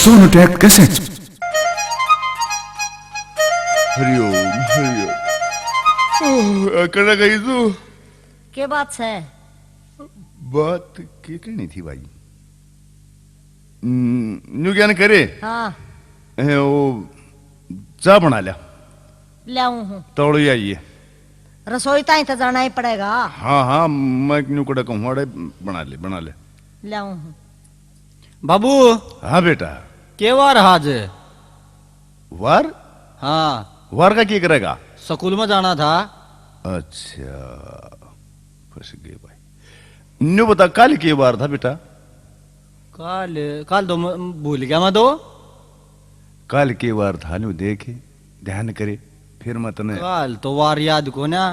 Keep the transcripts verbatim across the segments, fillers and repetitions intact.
Sonotech Cassette। Hariom, हरिओम। ओह, अकड़ा गई तू। के बात है? बात के कहनी थी भाई? हम्म, न्यू ज्ञान करे? हाँ। ए, वो चाय बना लिया। ल्याऊं हूँ। तौड़ी आई है। रसोई ताई तो जाना ही पड़ेगा। हाँ, हाँ, मैं न्यू कड़ा कहूँ, अड़े बना ले, बना ले। ल्याऊं हूँ। बाबू। हाँ बेटा। के वार आज? वार? हाँ। वार का के करेगा? स्कूल में जाना था। अच्छा, फंस गए भाई। न्यू बता, कल के वार था बेटा? कल, कल तो म-, भूल गया मैं तो। कल के वार था, न्यू देख, ध्यान करे, फिर मैं तने कल तो वार याद कोना।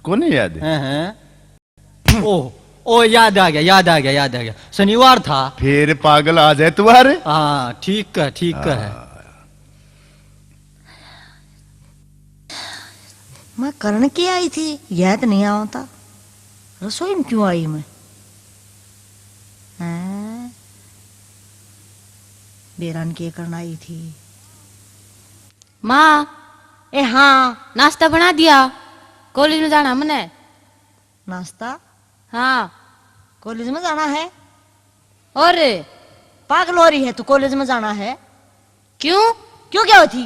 कोने याद है? हैं, हैं। ओ, ओ, याद आ गया, याद आ गया, याद आ गया। शनिवार था। फिर पागल आ जाए तुम्हारे। हाँ, ठीक है, ठीक है। हाँ। मैं करण के आई थी, याद नहीं आवता। रसोई में क्यों आई मैं? हैं? बेरा ने के करण आई थी? माँ। ए हाँ। नाश्ता बना दिया, कॉलेज में जाना मने। नाश्ता? हाँ। कॉलेज में जाना है? और? पागल हो रही है तू, कॉलेज में जाना है? क्यों? क्यों क्या होती?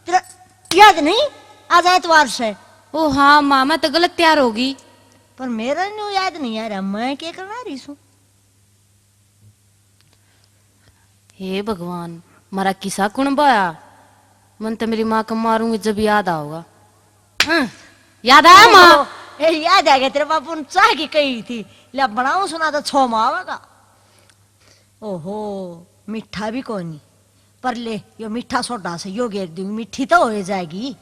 तेरा याद नहीं? आज एतवार से। ओ हाँ माँ, मैं तो गलत तैयार होगी। पर मेरा न्यू याद नहीं आ रहा, मैं क्या करना रही सूं? हे भगवान, मारा किसा कुण बाया? मन तो मेरी माँ का मारूंगी जब याद आओगा। हं, याद आया माँ? ओहो, ए, याद आ गया, तेरे बापू ने चाह की कही थी, ले बनाऊं सुना तो छो माँ आवेगा। ओहो, मीठा भी कोनी, पर ले, यो मीठा सोडा से यो घेर दूंगी, मीठी तो हो जाएगी।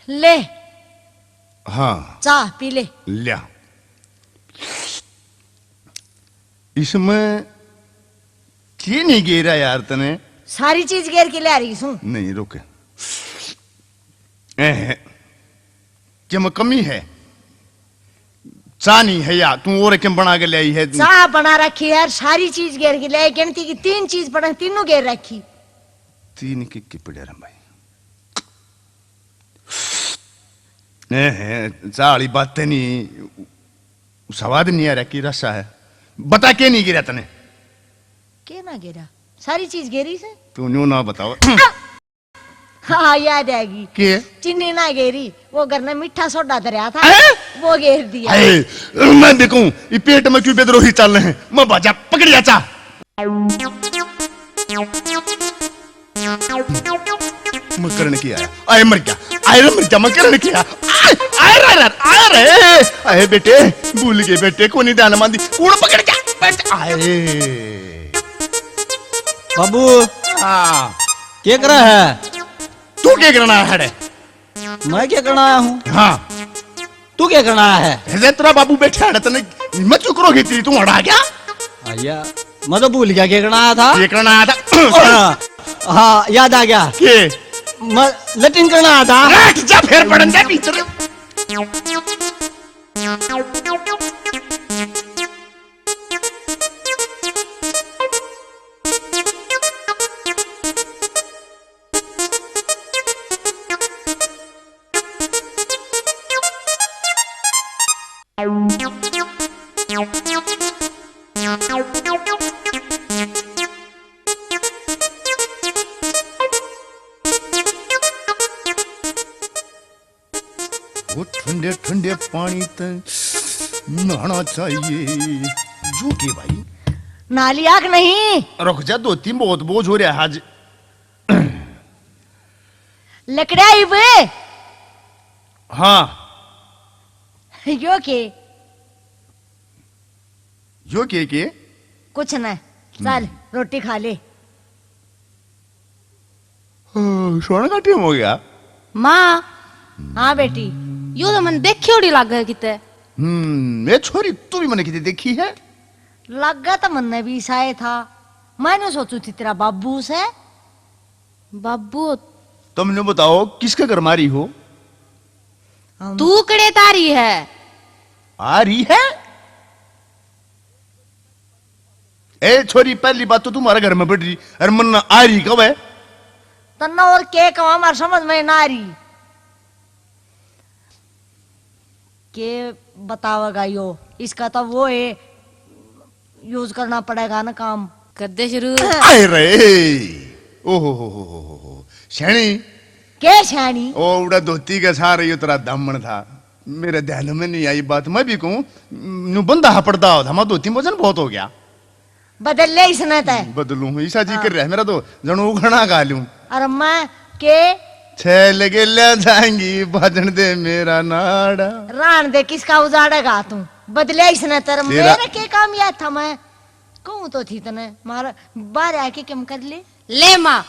ले। हाँ। चाह पी ले। ल्या। इसमें के नहीं गेरा यार तने? सारी चीज गेर के ले आ रही सूं। नहीं, रुक। ए, के में कमी है? चाह नहीं है या तू और के बना के ले आई है? चाह बना रखी है, सारी चीज गेर के ले आई, गिनती की तीन चीज पड़े, तीनों गेर रखी। तीन की, की पड़े रे भाई? ए, है, चाह वाली बात नहीं, स्वाद नहीं आ रहा, की रसा है। बता के नहीं गिरा तने? के ना गिरा? सारी चीज गेरी से। तू न्यू ना बताओ। हाँ, याद आएगी। के? चीनी ना गेरी, वो घर ने मीठा सोडा धरया था, हैं? वो गेर दिया। अरे, मैं देखूं, ये पेट में क्यों बेदरोही चल रहे हैं? मैं बाजा पकड़िया चा। मैं करण की आया, आए मर गया, आए रे मर गया, मैं करण की आया, आए, आए रे, आए रे, आए रे, आए बेटे, भूल गए बेटे, को नहीं ध्यान मांदी, कूड़ पकड़ गया, बैठ, आए। बाबू। हाँ। के कर रहा है? तू के करना है रे? मैं क्या करना आया हूँ? हाँ। तू क्या करना आया है? जैसे तेरा बाबू बैठा है, तने हिम्मत क्यों करोगी तेरी, तू हड़ा क्या? आया, मैं तो भूल गया क्या करना आया था। ये करना आया था। हाँ, हाँ, याद आ गया। के? मैं लेटरिन करना आया था। बैठ जा, फिर पड़न जा भीतर। वो ठंडे ठंडे पानी ते नहाना चाहिए। जू के भाई? नाली आग नहीं। रुक जा, धोती बहुत बोझ हो रहा है आज। लकड़ा ही बे। हाँ। यो के? यो के के? कुछ ना, चल, हम्म। रोटी खा ले। हाँ, सोने का टाइम हो गया। माँ। हाँ बेटी। यो तो मन देखी उड़ी लागे किते। हम्म, ए छोरी, तू भी मने किते देखी है? लगा तो मन्ने भी इसा ही था। मैंने सोचू थी तेरा बाबू से। बाबू? तुम न्यू बताओ, किसके घर में आ रही हो? हम तू कड़े तारी है? आ रही है? ए छोरी, पहली बात तो तुम्हारे घर में बैठ रही, अरे मन्ना आ रही कब है? तन्ना और के कहा, हमारे समझ में ना आ रही। के बतावेगा यो, इसका तो वो है, यूज़ करना पड़ेगा ना काम। कर दे शुरू। आए रे, ओहो हो हो हो हो हो। सैनी। के सैनी? ओ, उड़ा धोती के सारे यो तेरा दामन था, मेरे ध्यान में नहीं आई बात। मैं भी कहूँ, न्यू बंदा हपड़दा हो था, मैं धोती में वजन बहुत हो गया। बदल ले इसने तै। बदलूं, ईसा जी हाँ। कर रहा है मेरा तो, जणू उघना गा लूं। अरे मैं के? छह लगे ले जाएंगी, बाजन दे मेरा नाड़ा। रान दे, किसका उजाड़ेगा तू? बदले इसने तेरे, तेरा मेरे के काम याद था? मैं कहूँ तो थी तने, मारा बाहर आके कम कर ले। ले माँ,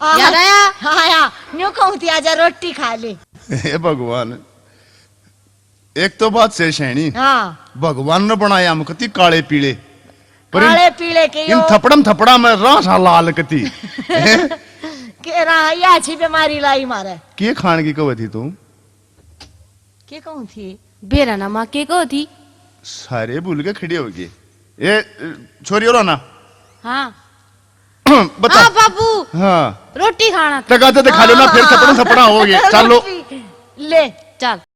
आह, याद आया? आया, न्यू कहूँ थी, आजा रोटी खा ले। हे भगवान, एक तो बात से सैनी, हाँ। भगवान ने बनाया हम कती काले पीले, पर इन, काले पीले के इन यो थपड़म थपड़ा में रासा लाल कती। के रहा, ये अच्छी बीमारी लाई मारे। के खान की कवे थी तू? के कहूँ थी? बेरा ना माँ, के कहो थी? सारे भूल के खड़ी होगी। ए, छोरी, और ना। हाँ। बता। हाँ, बाबू। हाँ। रोटी खाना था। टका तो खा लो ना, फिर हाँ। थपड़ा थपड़ा हो गया। चलो। रोटी ले। चल।